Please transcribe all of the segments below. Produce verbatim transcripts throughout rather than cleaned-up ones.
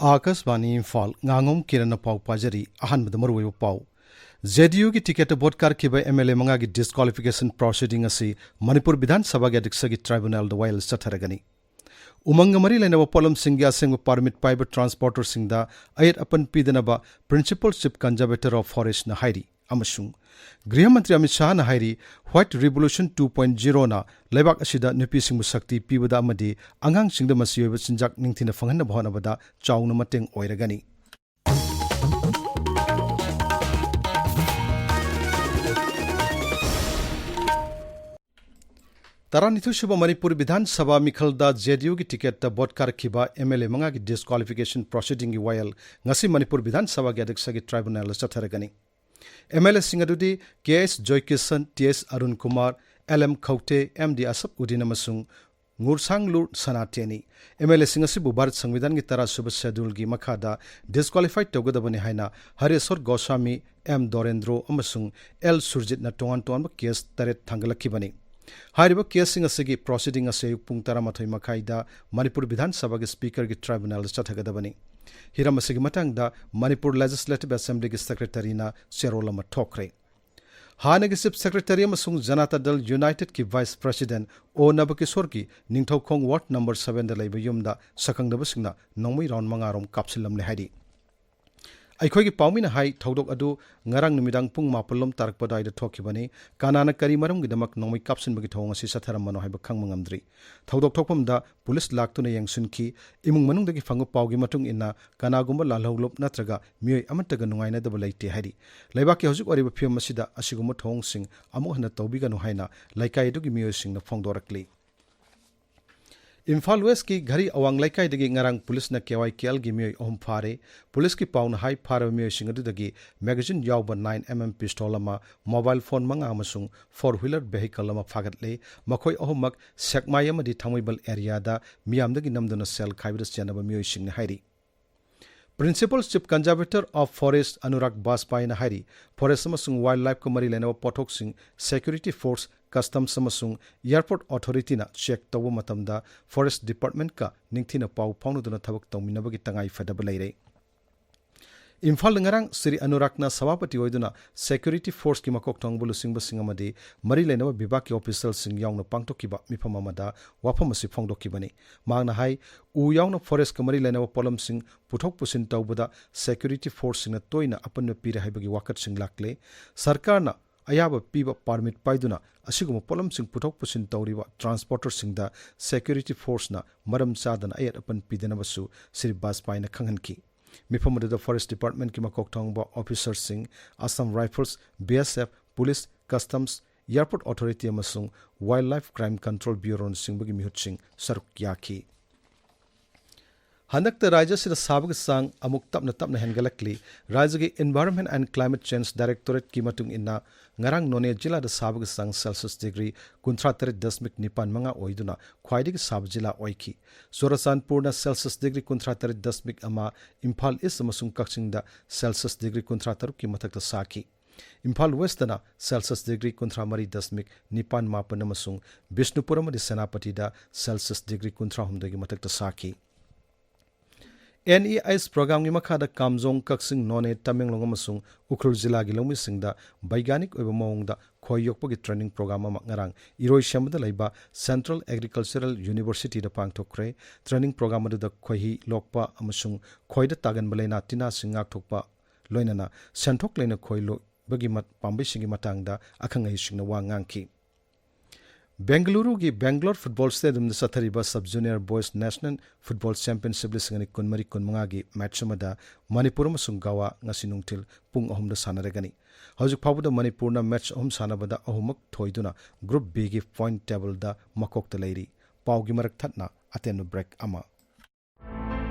ꯑꯥꯀꯥꯁꯕꯥꯅꯤ ꯏꯝꯐꯥꯜ, ꯉꯥꯉꯣꯝ ꯀꯤꯔꯟꯅ ꯄꯥꯎ ꯄꯥꯖꯔꯤ꯫ ꯑꯍꯥꯟꯕꯗ ꯃꯔꯨꯑꯣꯏꯕ ꯄꯥꯎ꯫ ꯖꯦ ꯗꯤ ꯌꯨꯒꯤ ꯇꯤꯀꯦꯠꯇ ꯚꯣꯠ ꯀꯥꯔꯛꯈꯤꯕ ꯑꯦꯝ ꯑꯦꯜ ꯑꯦ ꯃꯉꯥꯒꯤ ꯗꯤꯁꯀ꯭ꯋꯥꯂꯤꯐꯤꯀꯦꯁꯟ ꯄ꯭ꯔꯣꯁꯤꯗꯤꯡ ꯑꯁꯤ ꯃꯅꯤꯄꯨꯔ ꯕꯤꯙꯥꯟ ꯁꯚꯥꯒꯤ ꯑꯗꯤꯛꯁꯒꯤ ꯇ꯭ꯔꯥꯏꯕꯨꯅꯦꯜꯗ ꯋꯥꯌꯦꯜ ꯆꯠꯊꯔꯒꯅꯤ꯫ ꯎꯃꯪꯒ ꯃꯔꯤ ꯂꯩꯅꯕ ꯄꯣꯠꯂꯝꯁꯤꯡꯒꯤ ꯑꯁꯦꯡꯕ ꯄꯥꯔꯃꯤꯠ ꯄꯥꯏꯕ ꯇ꯭ꯔꯥꯟꯁꯄꯣꯔꯇꯔꯁꯤꯡꯗ ꯑꯌꯦꯠ ꯑꯄꯟ ꯄꯤꯗꯅꯕ Principal Chief Conservator of Forestꯅ ꯍꯥꯏꯔꯤ꯫ ꯑꯃꯁꯨꯡ ꯒ꯭ꯔꯤꯍ ꯃꯟꯇ꯭ꯔꯤ ꯑꯃꯤꯠ ꯁꯥꯍꯅ ꯍꯥꯏꯔꯤ, White Revolution two point zeroꯅ ꯂꯩꯕꯥꯛ ꯑꯁꯤꯗ ꯅꯨꯄꯤꯁꯤꯡꯕꯨ ꯁꯛꯇꯤ ꯄꯤꯕꯗ ꯑꯃꯗꯤ ꯑꯉꯥꯡꯁꯤꯡꯗ ꯃꯆꯤ ꯑꯣꯏꯕ ꯆꯤꯟꯖꯥꯛ ꯅꯤꯡꯊꯤꯅ ꯐꯪꯍꯟꯅꯕ ꯍꯣꯠꯅꯕꯗ ꯆꯥꯎꯅ ꯃꯇꯦꯡ ꯑꯣꯏꯔꯒꯅꯤ꯫ ꯇꯔꯥꯅꯤꯊꯣꯏꯁꯨꯕ ꯃꯅꯤꯄꯨꯔ ꯕꯤꯙꯥꯟ ꯁꯚꯥ ꯃꯤꯈꯜꯗ ꯖꯦ ꯗꯤ ꯌꯨꯒꯤ ꯇꯤꯀꯦꯠꯇ ꯚꯣꯠ ꯀꯥꯔꯛꯈꯤꯕ ꯑꯦꯝ ꯑꯦꯜ ꯑꯦ ꯃꯉꯥꯒꯤ ꯗꯤꯁꯀ꯭ꯋꯥꯂꯤꯐꯤꯀꯦꯁꯟ ꯄ꯭ꯔꯣꯁꯤꯗꯤꯡꯒꯤ ꯋꯥꯌꯦꯜ ꯉꯁꯤ ꯃꯅꯤꯄꯨꯔ ꯕꯤꯙꯥꯟ ꯁꯚꯥꯒꯤ ꯑꯗꯤꯛꯁꯒꯤ ꯇ꯭ꯔꯥꯏꯕꯨꯅꯦꯜꯗ ꯆꯠꯊꯔꯒꯅꯤ꯫ ꯑꯦꯝ ꯑꯦꯜ ꯑꯦꯁꯤꯡ ꯑꯗꯨꯗꯤ K S Joykishan, T S Arun Kumar, L M Khaute, M D Asab Uddin ꯑꯃꯁꯨꯡ ꯉꯨꯔꯁꯥꯡꯂꯨꯔ ꯁꯅꯥꯇꯦꯅꯤ꯫ ꯑꯦꯝ ꯑꯦꯜ ꯑꯦꯁꯤꯡ ꯑꯁꯤꯕꯨ ꯚꯥꯔꯠ ꯁꯪꯕꯤꯙꯥꯟꯒꯤ ꯇꯔꯥꯁꯨꯕ ꯁꯦꯗꯨꯜꯒꯤ ꯃꯈꯥꯗ ꯗꯤꯁꯀ꯭ꯋꯥꯂꯤꯐꯥꯏ ꯇꯧꯒꯗꯕꯅꯤ ꯍꯥꯏꯅ ꯍꯔꯦꯁꯣꯔ ꯒꯣꯁ꯭ꯋꯥꯃꯤ, ꯑꯦꯝ ꯗꯣꯔꯦꯟꯗ꯭ꯔꯣ ꯑꯃꯁꯨꯡ ꯑꯦꯜ ꯁꯨꯔꯖꯤꯠꯅ ꯇꯣꯉꯥꯟ ꯇꯣꯉꯥꯟꯕ ꯀꯦꯁ ꯇꯔꯦꯠ ꯊꯥꯡꯒꯠꯂꯛꯈꯤꯕꯅꯤ꯫ ꯍꯥꯏꯔꯤꯕ ꯀꯦꯁꯁꯤꯡ ꯑꯁꯤꯒꯤ ꯄ꯭ꯔꯣꯁꯤꯗꯤꯡ ꯑꯁꯤ ꯑꯌꯨꯛ ꯄꯨꯡ ꯇꯔꯥꯃꯥꯊꯣꯏ ꯃꯈꯥꯏꯗ ꯃꯅꯤꯄꯨꯔ ꯕꯤꯙꯥꯟ ꯁꯚꯥꯒꯤ ꯁ꯭ꯄꯤꯀꯔꯒꯤ ꯇ꯭ꯔꯥꯏꯕꯨꯅꯦꯜꯗ ꯆꯠꯊꯒꯗꯕꯅꯤ꯫ ꯍꯤꯔꯝ ꯑꯁꯤꯒꯤ ꯃꯇꯥꯡꯗ ꯃꯅꯤꯄꯨꯔ ꯂꯦꯖꯤꯁꯂꯦꯇꯤꯚ ꯑꯦꯁꯦꯝꯕ꯭ꯂꯤꯒꯤ ꯁꯦꯀ꯭ꯔꯦꯇꯔꯤꯅ ꯆꯦꯔꯣꯜ ꯑꯃ ꯊꯣꯛꯈ꯭ꯔꯦ꯫ ꯍꯥꯟꯅꯒꯤ ꯆꯤꯐ ꯁꯦꯀ꯭ꯔꯦꯇꯔꯤ ꯑꯃꯁꯨꯡ ꯖꯅꯇꯥ ꯗꯜ ꯌꯨꯅꯥꯏꯇꯦꯗꯀꯤ ꯚꯥꯏꯁ ꯄ꯭ꯔꯦꯁꯤꯗꯦꯟꯠ ꯑꯣ ꯅꯕꯀꯤꯁꯣꯔꯒꯤ ꯅꯤꯡꯊꯧꯈꯣꯡ ꯋꯥꯔꯗ ꯅꯝꯕꯔ ꯁꯚꯦꯟꯗ ꯂꯩꯕ ꯌꯨꯝꯗ ꯁꯛꯈꯪꯗꯕꯁꯤꯡꯅ ꯅꯣꯡꯃꯩ ꯔꯥꯎꯟ ꯃꯉꯥ ꯔꯣꯝ ꯀꯥꯞꯁꯤꯜꯂꯝꯂꯦ ꯍꯥꯏꯔꯤ꯫ ꯑꯩꯈꯣꯏꯒꯤ ꯄꯥꯎꯃꯤꯅ ꯍꯥꯏ, ꯊꯧꯗꯣꯛ ꯑꯗꯨ ꯉꯔꯥꯡ ꯅꯨꯃꯤꯗꯥꯡ ꯄꯨꯡ ꯃꯥꯄꯜ ꯂꯣꯝ ꯇꯥꯔꯛꯄ ꯑꯗꯨꯋꯥꯏꯗ ꯊꯣꯛꯈꯤꯕꯅꯤ꯫ ꯀꯅꯥꯅ ꯀꯔꯤ ꯃꯔꯝꯒꯤꯗꯃꯛ ꯅꯣꯡꯃꯩ ꯀꯥꯞꯁꯤꯟꯕꯒꯤ ꯊꯧꯑꯣꯡ ꯑꯁꯤ ꯆꯠꯊꯔꯝꯕꯅꯣ ꯍꯥꯏꯕ ꯈꯪꯕ ꯉꯝꯗ꯭ꯔꯤ꯫ ꯊꯧꯗꯣꯛ ꯊꯣꯛꯐꯝꯗ ꯄꯨꯂꯤꯁ ꯂꯥꯛꯇꯨꯅ ꯌꯦꯡꯁꯤꯟꯈꯤ꯫ ꯏꯃꯨꯡ ꯃꯅꯨꯡꯗꯒꯤ ꯐꯪꯕ ꯄꯥꯎꯒꯤ ꯃꯇꯨꯡ ꯏꯟꯅ ꯀꯅꯥꯒꯨꯝꯕ ꯂꯥꯜꯍꯧꯂꯨꯞ ꯅꯠꯇ꯭ꯔꯒ ꯃꯤꯑꯣꯏ ꯑꯃꯠꯇꯒ ꯅꯨꯡꯉꯥꯏꯅꯗꯕ ꯂꯩꯇꯦ ꯍꯥꯏꯔꯤ꯫ ꯂꯩꯕꯥꯛꯀꯤ ꯍꯧꯖꯤꯛ ꯑꯣꯏꯔꯤꯕ ꯐꯤꯕꯝ ꯑꯁꯤꯗ ꯑꯁꯤꯒꯨꯝꯕ ꯊꯧꯑꯣꯡꯁꯤꯡ ꯑꯃꯨꯛ ꯍꯟꯅ ꯇꯧꯕꯤꯒꯅꯨ ꯍꯥꯏꯅ ꯂꯩꯀꯥꯏ ꯑꯗꯨꯒꯤ ꯃꯤꯑꯣꯏꯁꯤꯡꯅ ꯐꯣꯡꯗꯣꯔꯛꯂꯤ꯫ ꯏꯝꯐꯥꯜ ꯋꯦꯁꯀꯤ ꯘꯔꯤ ꯑꯋꯥꯡ ꯂꯩꯀꯥꯏꯗꯒꯤ ꯉꯔꯥꯡ ꯄꯨꯂꯤꯁꯅ ꯀꯦ ꯋꯥꯏ ꯀꯦ ꯑꯦꯜꯒꯤ ꯃꯤꯑꯣꯏ ꯑꯍꯨꯝ ꯐꯥꯔꯦ꯫ ꯄꯨꯂꯤꯁꯀꯤ ꯄꯥꯎꯅ ꯍꯥꯏ, ꯐꯥꯔꯕ ꯃꯤꯑꯣꯏꯁꯤꯡ ꯑꯗꯨꯗꯒꯤ ꯃꯦꯒꯥꯖꯤꯟ ꯌꯥꯎꯕ ꯅꯥꯏꯟ ꯑꯦꯝ ꯑꯦꯝ ꯄꯤꯁꯇꯣꯜ ꯑꯃ, ꯃꯣꯕꯥꯏꯜ ꯐꯣꯟ ꯃꯉꯥ ꯑꯃꯁꯨꯡ ꯐꯣꯔ ꯋꯤꯂꯔ ꯚꯦꯍꯤꯀꯜ ꯑꯃ ꯐꯥꯒꯠꯂꯦ꯫ ꯃꯈꯣꯏ ꯑꯍꯨꯝꯃꯛ ꯁꯦꯛꯃꯥꯏ ꯑꯃꯗꯤ ꯊꯥꯡꯃꯩꯕꯟ ꯑꯦꯔꯤꯌꯥꯗ ꯃꯤꯌꯥꯝꯗꯒꯤ ꯅꯝꯗꯨꯅ ꯁꯦꯜ ꯈꯥꯏꯕꯗ ꯆꯦꯟꯅꯕ ꯃꯤꯑꯣꯏꯁꯤꯡꯅꯤ ꯍꯥꯏꯔꯤ꯫ Principal Chief Conservator of Forest Anurag Bajpayeena ꯍꯥꯏꯔꯤ, forest ꯑꯃꯁꯨꯡ wildlifeꯀ ꯃꯔꯤ ꯂꯩꯅꯕ ꯄꯣꯠꯊꯣꯛꯁꯤꯡ security force, customs ꯑꯃꯁꯨꯡ airport authorityꯅ check ꯇꯧꯕ ꯃꯇꯝꯗ forest departmentꯀ ꯅꯤꯡꯊꯤꯅ ꯄꯥꯎ ꯐꯥꯎꯅꯗꯨꯅ ꯊꯕꯛ ꯇꯧꯃꯤꯟꯅꯕꯒꯤ ꯇꯉꯥꯏ ꯐꯗꯕ ꯂꯩꯔꯦ꯫ ꯏꯝꯐꯥꯜꯗ ꯉꯔꯥꯡ ꯁ꯭ꯔꯤ ꯑꯅꯨꯔꯥꯒꯅ ꯁꯚꯥꯄꯇꯤ ꯑꯣꯏꯗꯨꯅ security forceꯀꯤ ꯃꯀꯣꯛ ꯊꯣꯡꯕ ꯂꯨꯆꯤꯡꯕꯁꯤꯡ ꯑꯃꯗꯤ ꯃꯔꯤ ꯂꯩꯅꯕ ꯕꯤꯚꯥꯒꯀꯤ officialꯁꯤꯡ ꯌꯥꯎꯅ ꯄꯥꯡꯊꯣꯛꯈꯤꯕ ꯃꯤꯐꯝ ꯑꯃꯗ ꯋꯥꯐꯝ ꯑꯁꯤ ꯐꯣꯡꯗꯣꯛꯈꯤꯕꯅꯤ꯫ ꯃꯍꯥꯛꯅ ꯍꯥꯏ, ꯎ ꯌꯥꯎꯅ forestꯀ ꯃꯔꯤ ꯂꯩꯅꯕ ꯄꯣꯠꯂꯝꯁꯤꯡ ꯄꯨꯊꯣꯛ ꯄꯨꯁꯤꯟ ꯇꯧꯕꯗ security forceꯁꯤꯡꯅ ꯇꯣꯏꯅ ꯑꯄꯟꯕ ꯄꯤꯔꯦ ꯍꯥꯏꯕꯒꯤ ꯋꯥꯀꯠꯁꯤꯡ ꯂꯥꯛꯂꯦ꯫ ꯁꯔꯀꯥꯔꯅ ꯑꯌꯥꯕ ꯄꯤꯕ permit ꯄꯥꯏꯗꯨꯅ ꯑꯁꯤꯒꯨꯝꯕ ꯄꯣꯠꯂꯝꯁꯤꯡ ꯄꯨꯊꯣꯛ ꯄꯨꯁꯤꯟ ꯇꯧꯔꯤꯕ transporterꯁꯤꯡꯗ security forceꯅ ꯃꯔꯝ ꯆꯥꯗꯅ ꯑꯌꯦꯠ ꯑꯄꯟ ꯄꯤꯗꯅꯕꯁꯨ ꯁ꯭ꯔꯤ ꯕꯥꯖꯄꯥꯏꯅ ꯈꯪꯍꯟꯈꯤ꯫ ꯃꯤꯐꯝ ꯑꯗꯨꯗ forest departmentꯀꯤ ꯃꯀꯣꯛ ꯊꯣꯡꯕ officerꯁꯤꯡ, Assam Rifles, B S F, police, customs, airport authority ꯑꯃꯁꯨꯡ wildlife crime control bureauꯅꯆꯤꯡꯕꯒꯤ ꯃꯤꯍꯨꯠꯁꯤꯡ ꯁꯔꯨꯛ ꯌꯥꯈꯤ꯫ ꯍꯟꯗꯛꯇ ꯔꯥꯖ꯭ꯌ ꯑꯁꯤꯗ ꯁꯥꯕꯒꯤ ꯆꯥꯡ ꯑꯃꯨꯛ ꯇꯞꯅ ꯇꯞꯅ ꯍꯦꯟꯒꯠꯂꯛꯂꯤ꯫ ꯔꯥꯖ꯭ꯌꯒꯤ Environment and Climate Change Directorateꯀꯤ ꯃꯇꯨꯡ ꯏꯟꯅ, ꯉꯔꯥꯡ ꯅꯣꯅꯦ ꯖꯤꯂꯥꯗ ꯁꯥꯕꯒꯤ ꯆꯥꯡ Celsius degree ꯀꯨꯟꯊ꯭ꯔꯥ ꯇꯔꯦꯠ ꯗꯁꯃꯤꯛ ꯅꯤꯄꯥꯟ ꯃꯉꯥ ꯑꯣꯏꯗꯨꯅ ꯈ꯭ꯋꯥꯏꯗꯒꯤ ꯁꯥꯕ ꯖꯤꯂꯥ ꯑꯣꯏꯈꯤ꯫ ꯆꯨꯔꯆꯥꯟꯄꯨꯔꯅ Celsius degree ꯀꯨꯟꯊ꯭ꯔꯥ ꯇꯔꯦꯠ ꯗꯁꯃꯤꯛ ꯑꯃ, ꯏꯝꯐꯥꯜ East ꯑꯃꯁꯨꯡ ꯀꯛꯆꯤꯡꯗ Celsius degree ꯀꯨꯟꯊ꯭ꯔꯥ ꯇꯔꯨꯛꯀꯤ ꯃꯊꯛꯇ ꯁꯥꯈꯤ꯫ ꯏꯝꯐꯥꯜ Westꯇꯅ Celsius degree ꯀꯨꯟꯊ꯭ꯔꯥ ꯃꯔꯤ ꯗꯁꯃꯤꯛ ꯅꯤꯄꯥꯟ ꯃꯥꯄꯟ ꯑꯃꯁꯨꯡ ꯕꯤꯁꯅꯨꯄꯨꯔ ꯑꯃꯗꯤ ꯁꯦꯅꯥꯄꯇꯤꯗ Celsius degree ꯀꯨꯟꯊ꯭ꯔꯥ ꯍꯨꯝꯗꯣꯏꯒꯤ ꯃꯊꯛꯇ ꯁꯥꯈꯤ꯫ N E I S programmeꯒꯤ ꯃꯈꯥꯗ ꯀꯥꯝꯖꯣꯡ, ꯀꯛꯆꯤꯡ, ꯅꯣꯅꯦ, ꯇꯃꯦꯡꯂꯣꯡ ꯑꯃꯁꯨꯡ ꯎꯈ꯭ꯔꯨꯜ ꯖꯤꯂꯥꯒꯤ ꯂꯧꯃꯤꯁꯤꯡꯗ ꯕꯩꯒ꯭ꯌꯥꯅꯤꯛ ꯑꯣꯏꯕ ꯃꯑꯣꯡꯗ ꯈꯣꯏ ꯌꯣꯛꯄꯒꯤ training program ꯑꯃ ꯉꯔꯥꯡ ꯏꯔꯣꯏꯁꯦꯝꯕꯗ ꯂꯩꯕ Central Agricultural Universityꯗ ꯄꯥꯡꯊꯣꯛꯈ꯭ꯔꯦ꯫ Training program ꯑꯗꯨꯗ ꯈꯣꯏꯍꯤ ꯂꯣꯛꯄ ꯑꯃꯁꯨꯡ ꯈꯣꯏꯗ ꯇꯥꯒꯟꯕ ꯂꯥꯏꯅꯥ ꯇꯤꯟꯅꯥꯁꯤꯡ ꯉꯥꯛꯊꯣꯛꯄ, ꯂꯣꯏꯅꯅ ꯁꯦꯟꯊꯣꯛ ꯂꯩꯅ ꯈꯣꯏ ꯂꯣꯏꯕꯒꯤ ꯃꯠ-, ꯄꯥꯝꯕꯩꯁꯤꯡꯒꯤ ꯃꯇꯥꯡꯗ ꯑꯈꯪ ꯑꯍꯩꯁꯤꯡꯅ ꯋꯥ ꯉꯥꯡꯈꯤ꯫ ꯕꯦꯡꯒꯂꯨꯔꯨꯒꯤ Bangalore Football Stadiumꯗ ꯆꯠꯊꯔꯤꯕ Sub Junior Boys National Football Championship ꯂꯤꯁꯤꯡ ꯑꯅꯤ ꯀꯨꯟꯃꯔꯤ ꯀꯨꯟꯃꯉꯥꯒꯤ match ꯑꯃꯗ ꯃꯅꯤꯄꯨꯔ ꯑꯃꯁꯨꯡ ꯒꯋꯥ ꯉꯁꯤ ꯅꯨꯡꯊꯤꯜ ꯄꯨꯡ ꯑꯍꯨꯝꯗ ꯁꯥꯟꯅꯔꯒꯅꯤ꯫ ꯍꯧꯖꯤꯛ ꯐꯥꯎꯕꯗ ꯃꯅꯤꯄꯨꯔꯅ match ꯑꯍꯨꯝ ꯁꯥꯟꯅꯕꯗ ꯑꯍꯨꯝꯃꯛ ꯊꯣꯏꯗꯨꯅ Group Bꯒꯤ point tableꯗ ꯃꯀꯣꯛꯇ ꯂꯩꯔꯤ꯫ ꯄꯥꯎꯒꯤ ꯃꯔꯛ ꯊꯠꯅ ꯑꯇꯦꯟꯕ break ꯑꯃ꯫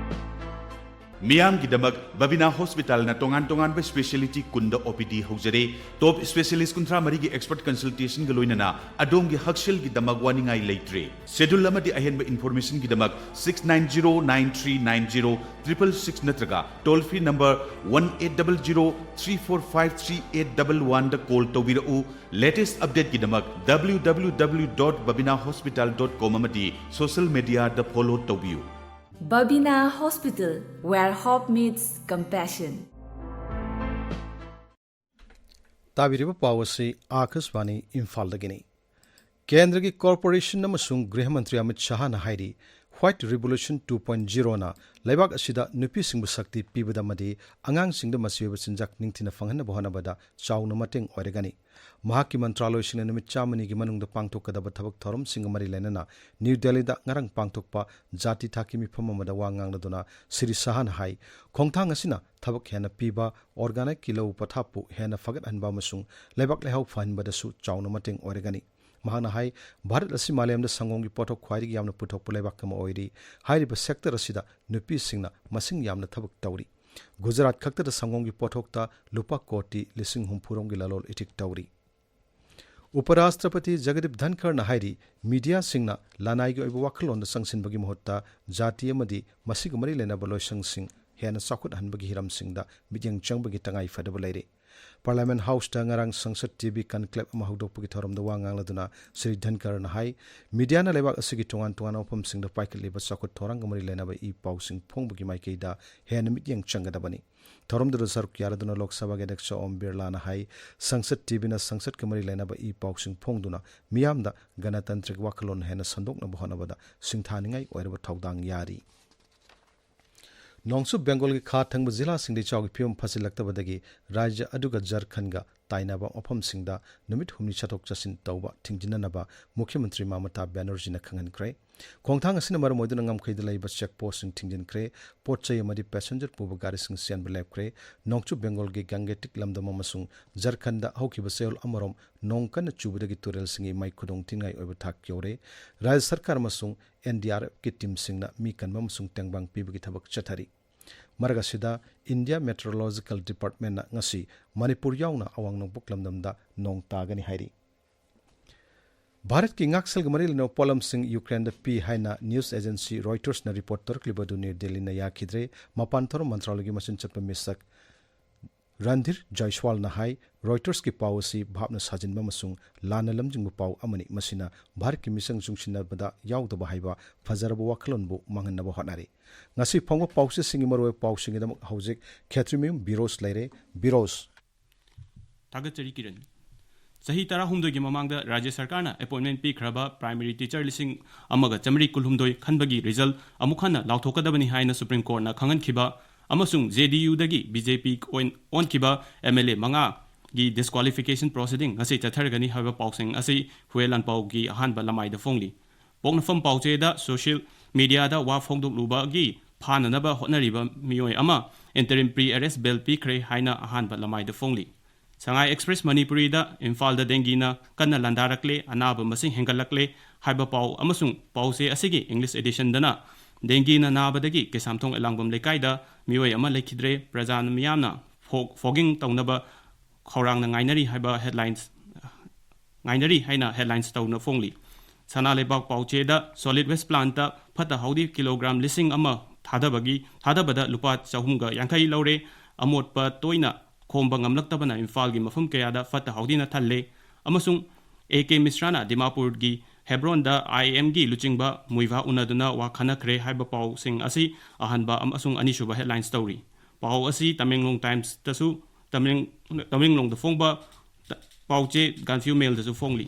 ꯃꯤꯌꯥꯝꯒꯤꯗꯃꯛ ꯕꯕꯤꯅꯥ ꯍꯣꯁꯄꯤꯇꯥꯜꯅ ꯇꯣꯉꯥꯟ ꯇꯣꯉꯥꯟꯕ ꯁ꯭ꯄꯦꯁꯤꯌꯦꯂꯤꯇꯤ ꯀꯨꯟꯗ ꯑꯣ ꯄꯤ ꯗꯤ ꯍꯧꯖꯔꯦ꯫ ꯇꯣꯞ ꯁ꯭ꯄꯦꯁꯤꯌꯦꯂꯤꯁ ꯀꯨꯟꯊ꯭ꯔꯥ ꯃꯔꯤꯒꯤ ꯑꯦꯛꯁꯄꯔꯠ ꯀꯟꯁꯜꯇꯦꯁꯟꯒ ꯂꯣꯏꯅꯅ ꯑꯗꯣꯝꯒꯤ ꯍꯛꯁꯦꯜꯒꯤꯗꯃꯛ ꯋꯥꯅꯤꯡꯉꯥꯏ ꯂꯩꯇ꯭ꯔꯦ꯫ ꯁꯦꯗꯨꯜ ꯑꯃꯗꯤ ꯑꯍꯦꯟꯕ ꯏꯟꯐꯣꯔꯃꯦꯁꯟꯒꯤꯗꯃꯛ six nine zero nine three nine zero triple six ꯅꯠꯇ꯭ꯔꯒ toll free number one eight double zero three four five three eight double one ꯗ ꯀꯣꯜ ꯇꯧꯕꯤꯔꯛꯎ꯫ ꯂꯦꯇꯦꯁ ꯑꯞꯗꯦꯠꯀꯤꯗꯃꯛ W W W dot babina hospital dot com ꯑꯃꯗꯤ social ꯃꯦꯗꯤꯌꯥꯗ follow ꯇꯧꯕꯤꯌꯨ꯫ Babina Hospital, where hope meets compassion. ꯇꯥꯕꯤꯔꯤꯕ ꯄꯥꯎ ꯑꯁꯤ ꯑꯥꯀꯥꯁꯕꯥꯅꯤ ꯏꯝꯐꯥꯜꯗꯒꯤꯅꯤ꯫ ꯀꯦꯟꯗ꯭ꯔꯒꯤ ꯀꯣꯔꯄꯣꯔꯦꯁꯟ ꯑꯃꯁꯨꯡ ꯒ꯭ꯔꯤꯍ ꯃꯟꯇ꯭ꯔꯤ ꯑꯃꯤꯠ ꯁꯍꯥꯅ ꯍꯥꯏꯔꯤ, White Revolution two point zero ꯅ ꯂꯩꯕꯥꯛ ꯑꯁꯤꯗ ꯅꯨꯄꯤꯁꯤꯡꯕꯨ ꯁꯛꯇꯤ ꯄꯤꯕꯗ ꯑꯃꯗꯤ ꯑꯉꯥꯡꯁꯤꯡꯗ ꯃꯆꯤ ꯑꯣꯏꯕ ꯆꯤꯟꯖꯥꯛ ꯅꯤꯡꯊꯤꯅ ꯐꯪꯍꯟꯅꯕ ꯍꯣꯠꯅꯕꯗ ꯆꯥꯎꯅ ꯃꯇꯦꯡ ꯑꯣꯏꯔꯒꯅꯤ꯫ ꯃꯍꯥꯛꯀꯤ ꯃꯟꯇ꯭ꯔꯥꯂꯣꯏꯁꯤꯡꯅ ꯅꯨꯃꯤꯠ ꯆꯥꯝꯃꯅꯤꯒꯤ ꯃꯅꯨꯡꯗ ꯄꯥꯡꯊꯣꯛꯀꯗꯕ ꯊꯕꯛ ꯊꯧꯔꯝꯁꯤꯡꯒ ꯃꯔꯤ ꯂꯩꯅꯅ ꯅ꯭ꯌꯨ ꯗꯦꯜꯂꯤꯗ ꯉꯔꯥꯡ ꯄꯥꯡꯊꯣꯛꯄ ꯖꯥꯇꯤ ꯊꯥꯛꯀꯤ ꯃꯤꯐꯝ ꯑꯃꯗ ꯋꯥ ꯉꯥꯡꯂꯗꯨꯅ ꯁ꯭ꯔꯤ ꯁꯍꯥꯅ ꯍꯥꯏ, ꯈꯣꯡꯊꯥꯡ ꯑꯁꯤꯅ ꯊꯕꯛ ꯍꯦꯟꯅ ꯄꯤꯕ, ꯑꯣꯔꯒꯥꯅꯤꯛꯀꯤ ꯂꯧ ꯄꯊꯥꯞꯄꯨ ꯍꯦꯟꯅ ꯐꯒꯠꯍꯟꯕ ꯑꯃꯁꯨꯡ ꯂꯩꯕꯥꯛ ꯂꯩꯍꯥꯎ ꯐꯍꯟꯕꯗꯁꯨ ꯆꯥꯎꯅ ꯃꯇꯦꯡ ꯑꯣꯏꯔꯒꯅꯤ꯫ ꯃꯍꯥꯛꯅ ꯍꯥꯏ, ꯚꯥꯔꯠ ꯑꯁꯤ ꯃꯥꯂꯦꯝꯗ ꯁꯪꯒꯣꯝꯒꯤ ꯄꯣꯠꯊꯣꯛ ꯈ꯭ꯋꯥꯏꯗꯒꯤ ꯌꯥꯝꯅ ꯄꯨꯊꯣꯛꯄ ꯂꯩꯕꯥꯛ ꯑꯃ ꯑꯣꯏꯔꯤ꯫ ꯍꯥꯏꯔꯤꯕ ꯁꯦꯛꯇꯔ ꯑꯁꯤꯗ ꯅꯨꯄꯤꯁꯤꯡꯅ ꯃꯁꯤꯡ ꯌꯥꯝꯅ ꯊꯕꯛ ꯇꯧꯔꯤ꯫ ꯒꯨꯖꯔꯥꯠ ꯈꯛꯇꯗ ꯁꯪꯒꯣꯝꯒꯤ ꯄꯣꯠꯊꯣꯛꯇ ꯂꯨꯄꯥ ꯀꯣꯇꯤ ꯂꯤꯁꯤꯡ ꯍꯨꯝꯐꯨ ꯔꯣꯝꯒꯤ ꯂꯂꯣꯟ ꯏꯇꯤꯛ ꯇꯧꯔꯤ꯫ ꯎꯄꯔꯥꯁꯇ꯭ꯔꯄꯇꯤ ꯖꯒꯗꯤꯞ ꯙꯟꯈꯔꯅ ꯍꯥꯏꯔꯤ, ꯃꯤꯗꯤꯌꯥꯁꯤꯡꯅ ꯂꯅꯥꯏꯒꯤ ꯑꯣꯏꯕ ꯋꯥꯈꯜꯂꯣꯟꯗ ꯆꯪꯁꯤꯟꯕꯒꯤ ꯃꯍꯨꯠꯇ ꯖꯥꯇꯤ ꯑꯃꯗꯤ ꯃꯁꯤꯒ ꯃꯔꯤ ꯂꯩꯅꯕ ꯂꯣꯏꯁꯪꯁꯤꯡ ꯍꯦꯟꯅ ꯆꯥꯎꯈꯠꯍꯟꯕꯒꯤ ꯍꯤꯔꯝꯁꯤꯡꯗ ꯃꯤꯠꯌꯦꯡ ꯆꯪꯕꯒꯤ ꯇꯉꯥꯏ ꯐꯗꯕ ꯂꯩꯔꯤ꯫ ꯄꯥꯔꯂꯤꯌꯥꯃꯦꯟ ꯍꯥꯎꯁꯇ ꯉꯔꯥꯡ ꯁꯪꯁꯗ ꯇꯤ ꯚꯤ ꯀꯟꯀ꯭ꯂꯦꯕ ꯑꯃ ꯍꯧꯗꯣꯛꯄꯒꯤ ꯊꯧꯔꯝꯗ ꯋꯥ ꯉꯥꯡꯂꯗꯨꯅ ꯁ꯭ꯔꯤ ꯙꯟꯈꯔꯅ ꯍꯥꯏ, ꯃꯤꯗꯤꯌꯥꯅ ꯂꯩꯕꯥꯛ ꯑꯁꯤꯒꯤ ꯇꯣꯉꯥꯟ ꯇꯣꯉꯥꯟꯕ ꯃꯐꯝꯁꯤꯡꯗ ꯄꯥꯏꯈꯠꯂꯤꯕ ꯆꯥꯎꯈꯠ ꯊꯧꯔꯥꯡꯒ ꯃꯔꯤ ꯂꯩꯅꯕ ꯏ ꯄꯥꯎꯁꯤꯡ ꯐꯣꯡꯕꯒꯤ ꯃꯥꯏꯀꯩꯗ ꯍꯦꯟꯅ ꯃꯤꯠꯌꯦꯡ ꯆꯪꯒꯗꯕꯅꯤ꯫ ꯊꯧꯔꯝꯗꯨꯗ ꯁꯔꯨꯛ ꯌꯥꯔꯗꯨꯅ ꯂꯣꯛ ꯁꯚꯥꯒꯤ ꯑꯗ꯭ꯌꯛꯁ ꯑꯣꯝ ꯕꯤꯔꯂꯥꯅ ꯍꯥꯏ, ꯁꯪꯁꯗ ꯇꯤ ꯚꯤꯅ ꯁꯪꯁꯗꯀ ꯃꯔꯤ ꯂꯩꯅꯕ ꯏ ꯄꯥꯎꯁꯤꯡ ꯐꯣꯡꯗꯨꯅ ꯃꯤꯌꯥꯝꯗ ꯒꯅꯇꯟꯇ꯭ꯔꯤꯛ ꯋꯥꯈꯜꯂꯣꯟ ꯍꯦꯟꯅ ꯁꯟꯗꯣꯛꯅꯕ ꯍꯣꯠꯅꯕꯗ ꯁꯤꯡꯊꯥꯅꯤꯡꯉꯥꯏ ꯑꯣꯏꯔꯕ ꯊꯧꯗꯥꯡ ꯌꯥꯔꯤ꯫ ꯅꯣꯡꯆꯨꯞ ꯕꯦꯡꯒꯣꯜꯒꯤ ꯈꯥ ꯊꯪꯕ ꯖꯤꯂꯥꯁꯤꯡꯗ ꯏꯆꯥꯎꯒꯤ ꯐꯤꯕꯝ ꯐꯠꯁꯤꯜꯂꯛꯇꯕꯗꯒꯤ ꯔꯥꯖ꯭ꯌ ꯑꯗꯨꯒ ꯖꯔꯈꯟꯒ ꯇꯥꯏꯅꯕ ꯃꯐꯝꯁꯤꯡꯗ ꯅꯨꯃꯤꯠ ꯍꯨꯝꯅꯤ ꯆꯠꯊꯣꯛ ꯆꯠꯁꯤꯟ ꯇꯧꯕ ꯊꯤꯡꯖꯤꯟꯅꯅꯕ ꯃꯨꯈ꯭ꯌ ꯃꯟꯇ꯭ꯔꯤ ꯃꯃꯇꯥ ꯕꯦꯅꯔꯖꯤꯅ ꯈꯪꯍꯟꯈ꯭ꯔꯦ꯫ ꯈꯣꯡꯊꯥꯡ ꯑꯁꯤꯅ ꯃꯔꯝ ꯑꯣꯏꯗꯨꯅ ꯉꯝꯈꯩꯗ ꯂꯩꯕ ꯆꯦꯛ ꯄꯣꯁꯁꯤꯡ ꯊꯤꯡꯖꯤꯟꯈ꯭ꯔꯦ꯫ ꯄꯣꯠ ꯆꯩ ꯑꯃꯗꯤ ꯄꯦꯁꯦꯟꯖꯔ ꯄꯨꯕ ꯒꯥꯔꯤꯁꯤꯡ ꯆꯦꯟꯕ ꯂꯦꯞꯈ꯭ꯔꯦ꯫ ꯅꯣꯡꯆꯨꯞ ꯕꯦꯡꯒꯣꯜꯒꯤ ꯒꯪꯒꯦꯇꯤꯛ ꯂꯝꯗꯝ ꯑꯃꯁꯨꯡ ꯖꯔꯈꯟꯗ ꯍꯧꯈꯤꯕ ꯆꯌꯣꯜ ꯑꯃꯔꯣꯝ ꯅꯣꯡ ꯀꯟꯅ ꯆꯨꯕꯗꯒꯤ ꯇꯨꯔꯦꯜꯁꯤꯡꯒꯤ ꯏꯃꯥꯏ ꯈꯨꯗꯣꯡ ꯊꯤꯅꯤꯡꯉꯥꯏ ꯑꯣꯏꯕ ꯊꯥꯛ ꯌꯧꯔꯦ꯫ ꯔꯥꯖ꯭ꯌ ꯁꯔꯀꯥꯔ ꯑꯃꯁꯨꯡ ꯑꯦꯟ ꯗꯤ ꯑꯥꯔ ꯑꯦꯐꯀꯤ ꯇꯤꯝꯁꯤꯡꯅ ꯃꯤ ꯀꯟꯕ ꯑꯃꯁꯨꯡ ꯇꯦꯡꯕꯥꯡ ꯄꯤꯕꯒꯤ ꯊꯕꯛ ꯆꯠꯊꯔꯤ꯫ ꯃꯔꯛ ꯑꯁꯤꯗ, ꯏꯟꯗꯤꯌꯥ ꯃꯦꯇ꯭ꯔꯣꯂꯣꯖꯤꯀꯦꯜ ꯗꯤꯄꯥꯔꯠꯃꯦꯟꯅ ꯉꯁꯤ ꯃꯅꯤꯄꯨꯔ ꯌꯥꯎꯅ ꯑꯋꯥꯡ ꯅꯣꯡꯄꯣꯛ ꯂꯝꯗꯝꯗ ꯅꯣꯡ ꯇꯥꯒꯅꯤ ꯍꯥꯏꯔꯤ꯫ ꯚꯥꯔꯠꯀꯤ ꯉꯥꯛꯁꯦꯜꯒ ꯃꯔꯤ ꯂꯩꯅꯕ ꯄꯣꯠꯂꯝꯁꯤꯡ ꯌꯨꯀ꯭ꯔꯦꯟꯗ ꯄꯤ ꯍꯥꯏꯅ ꯅ꯭ꯌꯨꯁ ꯑꯦꯖꯦꯟꯁꯤ ꯔꯣꯏꯇꯔꯁꯅ ꯔꯤꯄꯣꯔꯠ ꯇꯧꯔꯛꯂꯤꯕ ꯑꯗꯨ ꯅ꯭ꯌꯨ ꯗꯦꯜꯂꯤꯅ ꯌꯥꯈꯤꯗ꯭ꯔꯦ꯫ ꯃꯄꯥꯟ ꯊꯧꯔꯝ ꯃꯟꯇ꯭ꯔꯥꯂꯌꯒꯤ ꯃꯆꯤꯟ ꯆꯠꯄ ꯃꯤꯁꯛ ꯔꯟꯙꯤꯔ ꯖꯥꯏꯁ꯭ꯋꯥꯜꯅ ꯍꯥꯏ, ꯔꯣꯏꯇꯔꯁꯀꯤ ꯄꯥꯎ ꯑꯁꯤ ꯚꯥꯞꯅ ꯁꯥꯖꯤꯟꯕ ꯑꯃꯁꯨꯡ ꯂꯥꯟꯅ ꯂꯝꯖꯤꯡꯕ ꯄꯥꯎ ꯑꯃꯅꯤ꯫ ꯃꯁꯤꯅ ꯚꯥꯔꯠꯀꯤ ꯃꯤꯆꯪ ꯆꯨꯡꯁꯤꯟꯅꯕꯗ ꯌꯥꯎꯗꯕ ꯍꯥꯏꯕ ꯐꯖꯔꯕ ꯋꯥꯈꯜꯂꯣꯟꯕꯨ ꯃꯥꯡꯍꯟꯅꯕ ꯍꯣꯠꯅꯔꯤ꯫ ꯉꯁꯤ ꯐꯣꯡꯕ ꯄꯥꯎꯆꯦꯁꯤꯡꯒꯤ ꯃꯔꯨꯑꯣꯏꯕ ꯄꯥꯎꯁꯤꯡꯒꯤꯗꯃꯛ ꯍꯧꯖꯤꯛ ꯈꯦꯇ꯭ꯔꯤꯃꯌꯨꯝ ꯕꯤꯔꯣꯖ ꯂꯩꯔꯦ꯫ ꯕꯤꯔꯣꯖ꯫ ꯊꯥꯒꯠꯆꯔꯤ ꯀꯤꯔꯟ꯫ ꯆꯍꯤ ꯇꯔꯥꯍꯨꯝꯗꯣꯏꯒꯤ ꯃꯃꯥꯡꯗ ꯔꯥꯖ꯭ꯌ ꯁꯔꯀꯥꯔꯅ ꯑꯦꯄꯣꯏꯟꯃꯦꯟ ꯄꯤꯈ꯭ꯔꯕ ꯄ꯭ꯔꯥꯏꯃꯔꯤ ꯇꯤꯆꯔ ꯂꯤꯁꯤꯡ ꯑꯃꯒ ꯆꯥꯃꯔꯤ ꯀꯨꯟꯍꯨꯝꯗꯣꯏ ꯈꯟꯕꯒꯤ ꯔꯤꯖꯜ ꯑꯃꯨꯛ ꯍꯟꯅ ꯂꯥꯎꯊꯣꯛꯀꯗꯕꯅꯤ ꯍꯥꯏꯅ ꯁꯨꯄ꯭ꯔꯤꯝ ꯀꯣꯔꯠꯅ ꯈꯪꯍꯟꯈꯤꯕ ꯑꯃꯁꯨꯡ ꯖꯦ ꯗꯤ ꯌꯨꯗꯒꯤ ꯕꯤ ꯖꯦ ꯄꯤ ꯑꯣꯏꯅ ꯑꯣꯟꯈꯤꯕ ꯑꯦꯝ ꯑꯦꯜ ꯑꯦ ꯃꯉꯥꯒꯤ ꯗꯤꯁꯀ꯭ꯋꯥꯂꯤꯐꯤꯀꯦꯁꯟ ꯄ꯭ꯔꯣꯁꯤꯗꯤꯡ ꯉꯁꯤ ꯆꯠꯊꯔꯒꯅꯤ ꯍꯥꯏꯕ ꯄꯥꯎꯁꯤꯡ ꯑꯁꯤ ꯍꯨꯌꯦ ꯂꯥꯟꯄꯥꯎꯒꯤ ꯑꯍꯥꯟꯕ ꯂꯃꯥꯏꯗ ꯐꯣꯡꯂꯤ꯫ ꯄꯣꯛꯅꯐꯝ ꯄꯥꯎꯆꯦꯗ ꯁꯣꯁꯤꯌꯦꯜ ꯃꯤꯗꯤꯌꯥꯗ ꯋꯥ ꯐꯣꯡꯗꯣꯛꯂꯨꯕꯒꯤ ꯐꯥꯅꯅꯕ ꯍꯣꯠꯅꯔꯤꯕ ꯃꯤꯑꯣꯏ ꯑꯃ ꯏꯟꯇꯔꯤꯝ ꯄ꯭ꯔꯤ ꯑꯦꯔꯦꯁ ꯕꯦꯜ ꯄꯤꯈ꯭ꯔꯦ ꯍꯥꯏꯅ ꯑꯍꯥꯟꯕ ꯂꯃꯥꯏꯗ ꯐꯣꯡꯂꯤ꯫ ꯁꯉꯥꯏ ꯑꯦꯛꯁꯄ꯭ꯔꯦꯁ ꯃꯅꯤꯄꯨꯔꯤꯗ ꯏꯝꯐꯥꯜꯗ ꯗꯦꯡꯒꯤꯅ ꯀꯟꯅ ꯂꯥꯟꯗꯥꯔꯛꯂꯦ, ꯑꯅꯥꯕ ꯃꯁꯤꯡ ꯍꯦꯟꯒꯠꯂꯛꯂꯦ ꯍꯥꯏꯕ ꯄꯥꯎ ꯑꯃꯁꯨꯡ ꯄꯥꯎꯆꯦ ꯑꯁꯤꯒꯤ ꯏꯪꯂꯤꯁ ꯑꯦꯗꯤꯁꯟꯗꯅ ꯗꯦꯡꯒꯤꯅ ꯅꯥꯕꯗꯒꯤ ꯀꯩꯁꯥꯝꯊꯣꯡ ꯑꯦꯂꯥꯡꯕꯝ ꯂꯩꯀꯥꯏꯗ ꯃꯤꯑꯣꯏ ꯑꯃ ꯂꯩꯈꯤꯗ꯭ꯔꯦ, ꯄ꯭ꯔꯖꯥ ꯃꯤꯌꯥꯝꯅ ꯐꯣ-, ꯐꯣꯒꯤꯡ ꯇꯧꯅꯕ ꯈꯧꯔꯥꯡꯅ ꯉꯥꯏꯅꯔꯤ ꯍꯥꯏꯕ ꯍꯦꯗꯂꯥꯏꯟꯁ ꯉꯥꯏꯅꯔꯤ ꯍꯥꯏꯅ ꯍꯦꯗꯂꯥꯏꯟꯁ ꯇꯧꯅ ꯐꯣꯡꯂꯤ꯫ ꯁꯅꯥ ꯂꯩꯕꯥꯛ ꯄꯥꯎꯆꯦꯗ ꯁꯣꯂꯤꯗ ꯋꯦꯁ ꯄ꯭ꯂꯥꯟꯠꯇ ꯐꯠꯇ ꯍꯥꯎꯗꯤ ꯀꯤꯂꯣꯒ꯭ꯔꯥꯝ ꯂꯤꯁꯤꯡ ꯑꯃ ꯊꯥꯗꯕꯒꯤ, ꯊꯥꯗꯕꯗ ꯂꯨꯄꯥ ꯆꯍꯨꯝꯒ ꯌꯥꯡꯈꯩ ꯂꯧꯔꯦ꯫ ꯑꯃꯣꯠꯄ ꯇꯣꯏꯅ ꯈꯣꯝꯕ ꯉꯝꯂꯛꯇꯕꯅ ꯏꯝꯐꯥꯜꯒꯤ ꯃꯐꯝ ꯀꯌꯥꯗ ꯐꯠꯇ ꯍꯥꯎꯗꯤꯅ ꯊꯜꯂꯦ꯫ ꯑꯃꯁꯨꯡ ꯑꯦ ꯀꯦ ꯃꯤꯁ꯭ꯔꯥꯅ ꯗꯤꯃꯥꯄꯨꯔꯒꯤ ꯍꯦꯕ꯭ꯔꯣꯟꯗ ꯑꯥꯏ ꯑꯦꯝꯒꯤ ꯂꯨꯆꯤꯡꯕ ꯃꯨꯏꯚꯥ ꯎꯅꯗꯨꯅ ꯋꯥ ꯈꯟꯅꯈ꯭ꯔꯦ ꯍꯥꯏꯕ ꯄꯥꯎꯁꯤꯡ ꯑꯁꯤ ꯑꯍꯥꯟꯕ ꯑꯃꯁꯨꯡ ꯑꯅꯤꯁꯨꯕ ꯍꯦꯗꯂꯥꯏꯟꯁ ꯇꯧꯔꯤ꯫ ꯄꯥꯎ ꯑꯁꯤ ꯇꯃꯦꯡꯂꯣꯡ ꯇꯥꯏꯝꯁꯇꯁꯨ, ꯇꯃꯦꯡ-, ꯇꯃꯦꯡꯂꯣꯡꯗ ꯐꯣꯡꯕ ꯄꯥꯎꯆꯦ ꯒꯥꯟꯐ꯭ꯌꯨ ꯃꯦꯜꯗꯁꯨ ꯐꯣꯡꯂꯤ꯫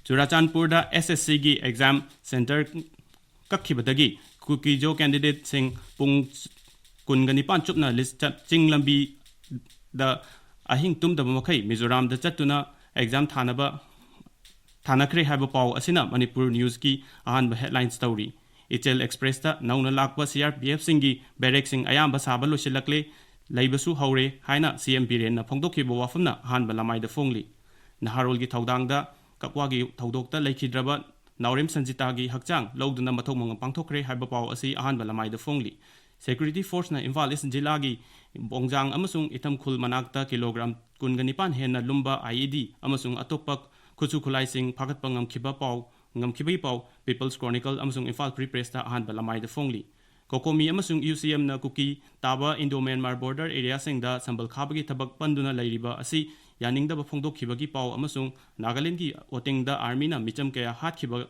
ꯆꯨꯔꯥꯆꯥꯟꯄꯨꯔꯗ ꯑꯦꯁ ꯑꯦꯁ ꯁꯤꯒꯤ ꯑꯦꯛꯖꯥꯝ ꯁꯦꯟꯇꯔ ꯀꯛꯈꯤꯕꯗꯒꯤ ꯀꯨꯀꯤꯖꯣ ꯀꯦꯟꯗꯤꯗꯦꯠꯁꯤꯡ ꯄꯨꯡ ꯀꯨꯟꯒ ꯅꯤꯄꯥꯟ ꯆꯨꯞꯅ ꯂꯤꯁ ꯆꯠ-, ꯆꯤꯡ ꯂꯝꯕꯤꯗ ꯑꯍꯤꯡ ꯇꯨꯝꯗꯕ ꯃꯈꯩ ꯃꯤꯖꯣꯔꯥꯝꯗ ꯆꯠꯇꯨꯅ ꯑꯦꯛꯖꯥꯝ ꯊꯥꯅꯕ ꯊꯥꯅꯈ꯭ꯔꯦ ꯍꯥꯏꯕ ꯄꯥꯎ ꯑꯁꯤꯅ ꯃꯅꯤꯄꯨꯔ ꯅ꯭ꯌꯨꯁꯀꯤ ꯑꯍꯥꯟꯕ ꯍꯦꯗꯂꯥꯏꯟꯁ ꯇꯧꯔꯤ꯫ ꯏꯆꯦꯜ ꯑꯦꯛꯁꯄ꯭ꯔꯦꯁꯇ ꯅꯧꯅ ꯂꯥꯛꯄ ꯁꯤ ꯑꯥꯔ ꯄꯤ ꯑꯦꯐꯁꯤꯡꯒꯤ ꯕꯦꯔꯦꯛꯁꯤꯡ ꯑꯌꯥꯝꯕ ꯁꯥꯕ ꯂꯣꯏꯁꯤꯜꯂꯛꯂꯦ, ꯂꯩꯕꯁꯨ ꯍꯧꯔꯦ ꯍꯥꯏꯅ ꯁꯤ ꯑꯦꯝ ꯕꯤꯔꯦꯟꯅ ꯐꯣꯡꯗꯣꯛꯈꯤꯕ ꯋꯥꯐꯝꯅ ꯑꯍꯥꯟꯕ ꯂꯃꯥꯏꯗ ꯐꯣꯡꯂꯤ꯫ ꯅꯍꯥꯔꯣꯜꯒꯤ ꯊꯧꯗꯥꯡꯗ ꯀꯛꯋꯥꯒꯤ ꯊꯧꯗꯣꯛꯇ ꯂꯩꯈꯤꯗ꯭ꯔꯕ ꯅꯥꯎꯔꯦꯝ ꯁꯟꯖꯤꯇꯥꯒꯤ ꯍꯛꯆꯥꯡ ꯂꯧꯗꯨꯅ ꯃꯊꯧ ꯃꯉꯝ ꯄꯥꯡꯊꯣꯛꯈ꯭ꯔꯦ ꯍꯥꯏꯕ ꯄꯥꯎ ꯑꯁꯤ ꯑꯍꯥꯟꯕ ꯂꯃꯥꯏꯗ ꯐꯣꯡꯂꯤ꯫ Security Forceꯅ ꯏꯝꯐꯥꯜ ꯏꯁ ꯖꯤꯂꯥꯒꯤ ꯕꯣꯡꯖꯥꯡ ꯑꯃꯁꯨꯡ ꯏꯊꯝꯈꯨꯜ ꯃꯅꯥꯛꯇ ꯀꯤꯂꯣꯒ꯭ꯔꯥꯝ ꯀꯨꯟꯒ ꯅꯤꯄꯥꯟ ꯍꯦꯟꯅ ꯂꯨꯝꯕ IED ꯑꯃꯁꯨꯡ ꯑꯇꯣꯞꯄ ꯈꯨꯠꯁꯨ ꯈꯨꯠꯂꯥꯏꯁꯤꯡ ꯐꯥꯒꯠꯄ ꯉꯝꯈꯤꯕ ꯄꯥꯎ, ꯉꯝꯈꯤꯕꯒꯤ ꯄꯥꯎ People's Chronicle ꯑꯃꯁꯨꯡ ꯏꯝꯐꯥꯜ Free Pressꯇ ꯑꯍꯥꯟꯕ ꯂꯃꯥꯏꯗ ꯐꯣꯡꯂꯤ꯫ ꯀꯣꯀꯣꯃꯤ ꯑꯃꯁꯨꯡ UCMꯅ ꯀꯨꯀꯤ ꯇꯥꯕ Indo-Myanmar border areaꯁꯤꯡꯗ ꯁꯝꯕꯜ ꯈꯥꯕꯒꯤ ꯊꯕꯛ ꯄꯟꯗꯨꯅ ꯂꯩꯔꯤꯕ ꯑꯁꯤ ꯌꯥꯅꯤꯡꯗꯕ ꯐꯣꯡꯗꯣꯛꯈꯤꯕꯒꯤ ꯄꯥꯎ ꯑꯃꯁꯨꯡ ꯅꯥꯒꯥꯂꯦꯟꯗꯒꯤ ꯑꯣꯇꯦꯡꯗ ꯑꯥꯔꯃꯤꯅ ꯃꯤꯆꯝ ꯀꯌꯥ ꯍꯥꯠꯈꯤꯕ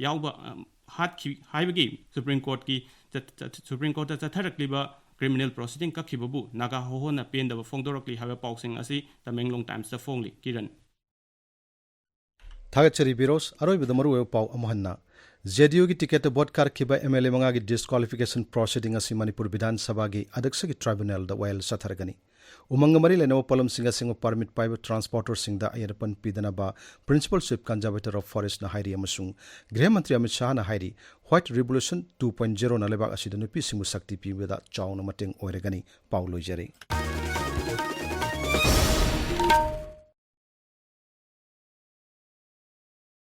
ꯌꯥꯎꯕ, ꯑ, ꯍꯥꯠꯈꯤ ꯍꯥꯏꯕꯒꯤ ꯁꯨꯄ꯭ꯔꯤꯝ ꯀꯣꯔꯠꯀꯤ ꯆꯠ-, ꯆꯠ-, ꯁꯨꯄ꯭ꯔꯤꯝ ꯀꯣꯔꯠꯇ ꯆꯠꯊꯔꯛꯂꯤꯕ criminal proceeding ꯀꯛꯈꯤꯕꯕꯨ ꯅꯥꯒꯥ ꯍꯣꯍꯣꯅ ꯄꯦꯟꯗꯕ ꯐꯣꯡꯗꯣꯔꯛꯂꯤ ꯍꯥꯏꯕ ꯄꯥꯎꯁꯤꯡ ꯑꯁꯤ ꯇꯃꯦꯡꯂꯣꯡ ꯇꯥꯏꯝꯁꯇ ꯐꯣꯡꯂꯤ꯫ ꯀꯤꯔꯟ꯫ ꯊꯥꯒꯠꯆꯔꯤ ꯕꯤꯔꯣꯁ꯫ ꯑꯔꯣꯏꯕꯗ ꯃꯔꯨꯑꯣꯏꯕ ꯄꯥꯎ ꯑꯃꯨꯛ ꯍꯟꯅ꯫ JDUꯒꯤ ꯇꯤꯀꯦꯠꯇ ꯚꯣꯠ ꯀꯥꯔꯛꯈꯤꯕ MLA ꯃꯉꯥꯒꯤ disqualification proceeding ꯑꯁꯤ ꯃꯅꯤꯄꯨꯔ ꯕꯤꯙꯥꯟ ꯁꯚꯥꯒꯤ ꯑꯗꯛꯁꯒꯤ tribunalꯗ ꯋꯥꯌꯦꯜ ꯆꯠꯊꯔꯒꯅꯤ꯫ ꯎꯃꯪꯒ ꯃꯔꯤ ꯂꯩꯅꯕ ꯄꯣꯠꯂꯝꯁꯤꯡ ꯑꯁꯦꯡꯕ permit ꯄꯥꯏꯕ transporterꯁꯤꯡꯗ ꯑꯌꯦꯠ ꯑꯄꯟ ꯄꯤꯗꯅꯕ Principal Chief Conservator of Forestꯅ ꯍꯥꯏꯔꯤ ꯑꯃꯁꯨꯡ ꯒ꯭ꯔꯤꯍ ꯃꯟꯇ꯭ꯔꯤ ꯑꯃꯤꯠ ꯁꯥꯍꯅ ꯍꯥꯏꯔꯤ, White Revolution two point zeroꯅ ꯂꯩꯕꯥꯛ ꯑꯁꯤꯗ ꯅꯨꯄꯤꯁꯤꯡꯕꯨ ꯁꯛꯇꯤ ꯄꯤꯕꯗ ꯆꯥꯎꯅ ꯃꯇꯦꯡ ꯑꯣꯏꯔꯒꯅꯤ꯫ ꯄꯥꯎ ꯂꯣꯏꯖꯔꯦ꯫